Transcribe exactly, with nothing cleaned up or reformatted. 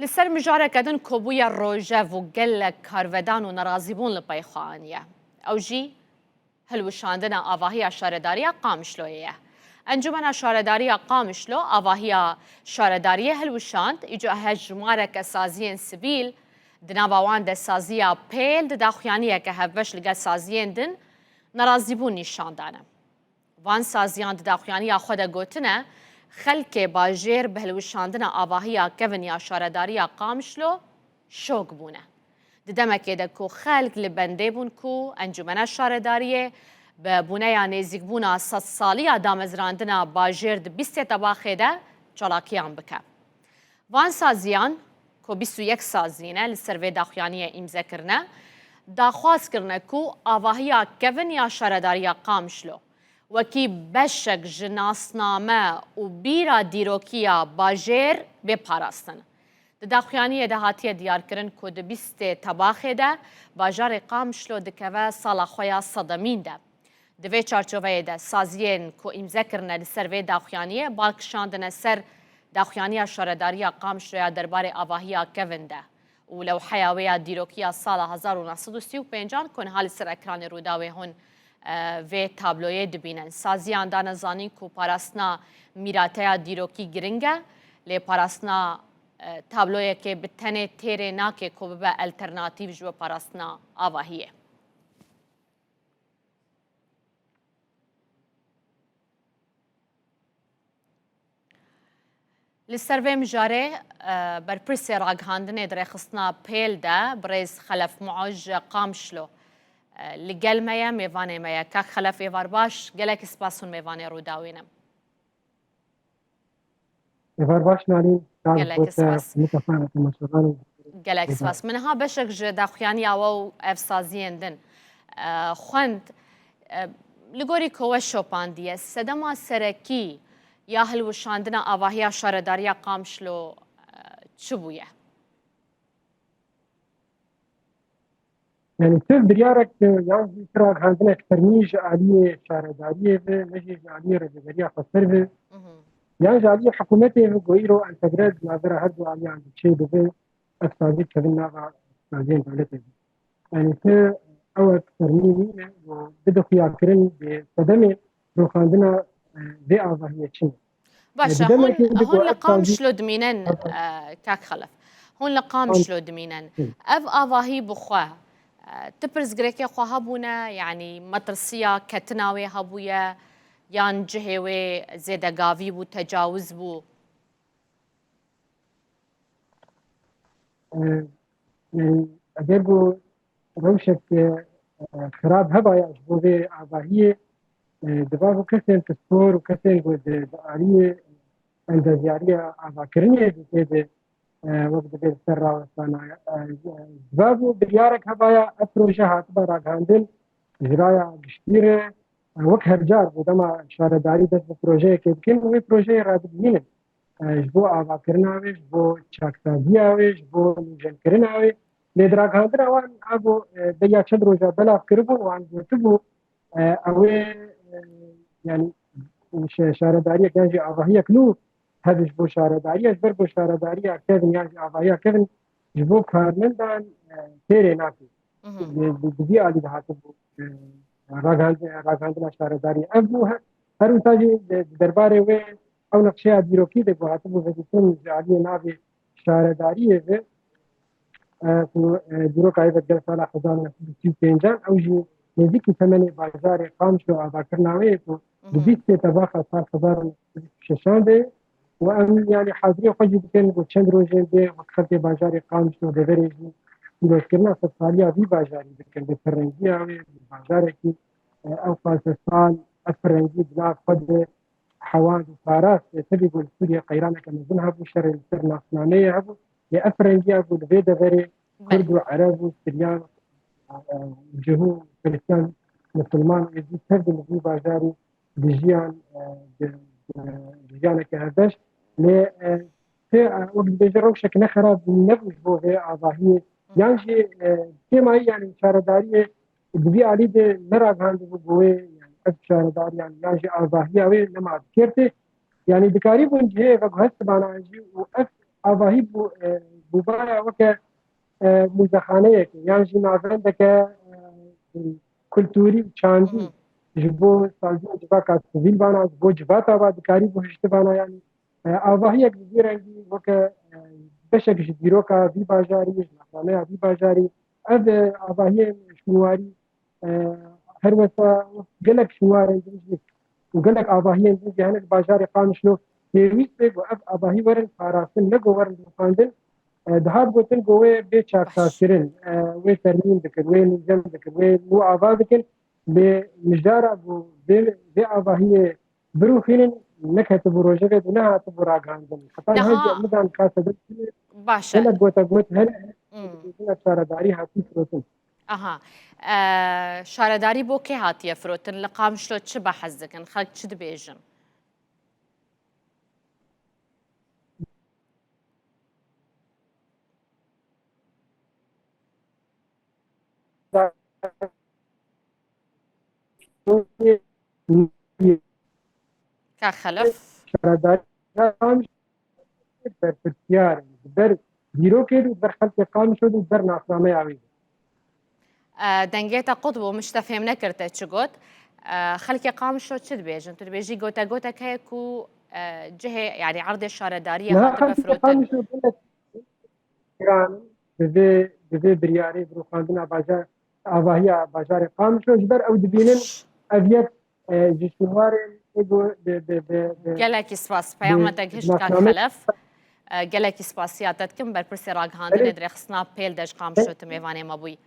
Li ser mijareke din kobûye rojev û gelek karvedan û nerazîbûn li pey xwe aniye. Ew jî hilwişandina avahiya şaredariya Qamişloyê ye. Encûmena Şaredariya Qamişlo avahiya şaredariyê hilwişand, îca hejmareke saziyên sivîl, di nava wan de saziya Pêl di daxuyaniyeke hevbeş li gel saziyên din nerazîbûn nîşan dane. Van saziyan di daxuyaniya xwe de gotine, xelkê bajêr bi hilwişandina avahiya kevin ya şaredariya Qamişlo şok bûne. Di demekê de ku xelk li bendê bûn ku Encûmena Şaredariyê bi bûneya nêzîkbûna sedsaliya damezrandina bajêr di bîstê Tebaxê de çalakiyan bike. Van saziyan, ku bîst û yek sazî ne, li ser vê daxuyaniyê îmze kirine, daxwaz kirine ku avahiya kevin ya şaredariya Qamişlo wekî beşek ji nasname û bîra dîrokî ya bajêr bê parastin. Di daxuyaniyê de hatiye diyarkirin ku di bîstê Tebaxê de bajarê Qamişlo dikeve sala xwe ya sedemîn de. Di vê çarçoveyê de saziyên ku îmze kirine li ser vê daxuyaniyê bal kişandine ser daxuyaniya şaredariya Qamişloya derbarê avahiya kevin de û lewheya wê ya dîrokî ya sala hezar û neh sed û sî û pêncan ku niha li ser ekranê Rûdawê hûn, e, vê tabloyê dibînin. Saziyan dane zanîn ku parastina mîrateya dîrokî giring e, lê parastina, e, tabloyekê bi tenê têrê nake ku bibe alternatîf ji bo parastina avahiyê. Li ser vê mijarê, e, berpirsê ragihandinê di rêxistina Pêl de birêz Xelef Muaj ji Qamişlo, e, li gel me ye, mêvanê me ye. Kak Xelef, êvar baş, gelekî spas hûn mêvanê Rûdawê ne. Êvar baş Nalîn, spas Gelek bo te, spas. Hemû kesan û temaşevanên. Gelek Êvar. Spas. Min niha beşek ji daxuyaniya we û ev saziyên din, e, xwend. E, li gorî ku we şopandiye, sedema serekî ya hilwişandina avahiya şaredariya Qamişlo, e, çi bûye? Yani tu biryarek, e, yan jî tu ragihandinek fermî ji aliyê şaredariyê ve, ne jî ji aliyê rêveberiya xweser ve, Mhm. yan ji aliyê hikûmetê ve ku îro entegre di navbera her du aliyan de çêdibe, ev sazî dikevin nava saziyên dewletê de. Yani tu ewek fermî nîne û bide xuyakirin bi sedemê rûxandina, e, vê avahiyê çi ne? Baş e, e, hûn, hûn li Qamişlo dimînin, e, kak Xelef. Hûn li Qamişlo dimînin. Ev avahî bi xwe, e, ti pirsgirêkê xwe hebûne, yanî metirsiya ketina wê hebûye, yan cihê wê zêdegavî bû, tecawiz bû? E, e, eger ku rewşek, e, e, xirab hebaya ji bo vê avahiyê, e, diva ku kesên pispor û kesên ku di, di aliyê endezyariya avakirinê de tê de, e, wek dibê li ser rawestana, e, diva ku biryarek hebaya ev proje hatiba ragihandin ji raya giştî re, e, wek her car bo dema şaredarî dest bi projeyekê dikin, wê projeyê radibihînin. E, ji bo avakirina wê, ji bo çaksaziya wê, ji bo nûjenkirina wê. Lê di ragihandina wan a ku, e, beriya çend roja belav kiribûn, wan gotibû, e, ew ê, e, yanî şe-, şaredariyek yan jî avahiyek nû hebe ji bo şaredariya, ji ber ku şaredariya kevin yan jî avahiya kevin ji bo karmendan, e, têrê nake. Mhm. Di, di, di vî alî de hatibû, e, ragihand-, ragihandina şaredariyê. Ev bû he-, her wisa jî di, di derbarê wê ew nexşeya dîrokî de ku hatibû vegotin ji aliyê navê şaredariyê ve, e, ku, e, dîroka wê vediger sala hezar û neh sed û sî û pêncan, ew jî nêzîkî temenê bajarê Qamişlo avakirina wê ye ku di Mhm. bîstê Tebaxa sal hezar û neh sed û şeşan de û em, yanî, haziriyê xwe jî dikin ku çend rojên bê wek xelkê bajarê Qamişlo deverê jî pîrozkirina sedsaliya vî bajarî bikin, bi pirrengiya wê, bi bajarekî, e, ew qase sal, ev pirrengî di nav xwe de hewand û parast. E, tevî ku li Sûriyê qeyraneke mezin hebû, şerê li ser nasnameyê hebû. Lê ev pirrengiya ku li vê deverê Kurd û Ereb û Siryan, e, Cihû, Filistiyan, Misilman û Êzî tev li vî bajarî dijiyan, e, di, di, dijiyaneke hevbeş. Lê, e, tê, e, wek dibêje rewşek ne xerab nebû ji bo vê avahiyê. Yan jî, e, kêmayî, yanî çaredariyê di vî alî de neragihandibû bo wê, yanî ev çaredariyan yan jî avahiya wê nema dikirtê. Yanî dikarîbûn cihê veguhestibana jî û ev avahî bû, e, bûbaya weke e, muzexaneyeke yan jî navendeke e, kulturî û çandî ji bo saziya civaka sivîl vana, ji bo civata va dikarî guhişti vana, yanî e, avahiyek bi vî rengî weke e, beşek ji dîroka vî bajarî, ji nasnameya vî bajarî, ev e, avahiyên şûnwarî e, her wesa gelek şûnwarên din jî û gelek avahiyên din jî hene li bajarê Qamişlo pêwîst be ku ev avahî werin parastin, ne ku werin rûxandin. E, dihat gotin ku wê bê çaksazkirin, e, wê termîm dikin, wê nûzem dikin, wê nû ava dikin. Lê mijara ku vê, vê avahiyê birûxînin neketibû rojevê û nehatibû ragihandin. Heta niha jî em nidan ka sebeb çi ye. Baş e. Gelek gotegot hene, Hmm. Dibêjin ev şaredarî hatî firotin. Aha. E, şaredarî bo kê hatiye firotin? Li Qamişlo çi behs dikin? Xelk çi dibêjin? Ka Xelef. Şaredarî Qamişlo berpirsiyar in. Ji ber dîrokê û ber xelkê Qamişlo û ber nasnameya wê. E, dengê te qut bû, min ji te fêm nekir te çi got. E, xelkê Qamişlo çi dibêjin? Tu dibêjî gotegotek heye ku e, cihê, yanî erdê şaredariyê Niha hatibe xelkê firotin. Qamişlo gelek giran in bi vê, bi vê biryarê, bi rûxandina bajar, avahiya bajarê Qamişlo, ji ber ew dibînin ev yek e, ji şûnwarên ê ku bi, bi, bi, bi, Gelekî spas. Peyama bi te gihişt kak nasname- Xelef. E, gelekî spasiya te dikim. Berpirsê ragihandinê Erê. Dirêxistina pêl de ji Qamişlo tu mêvanê me bûyî.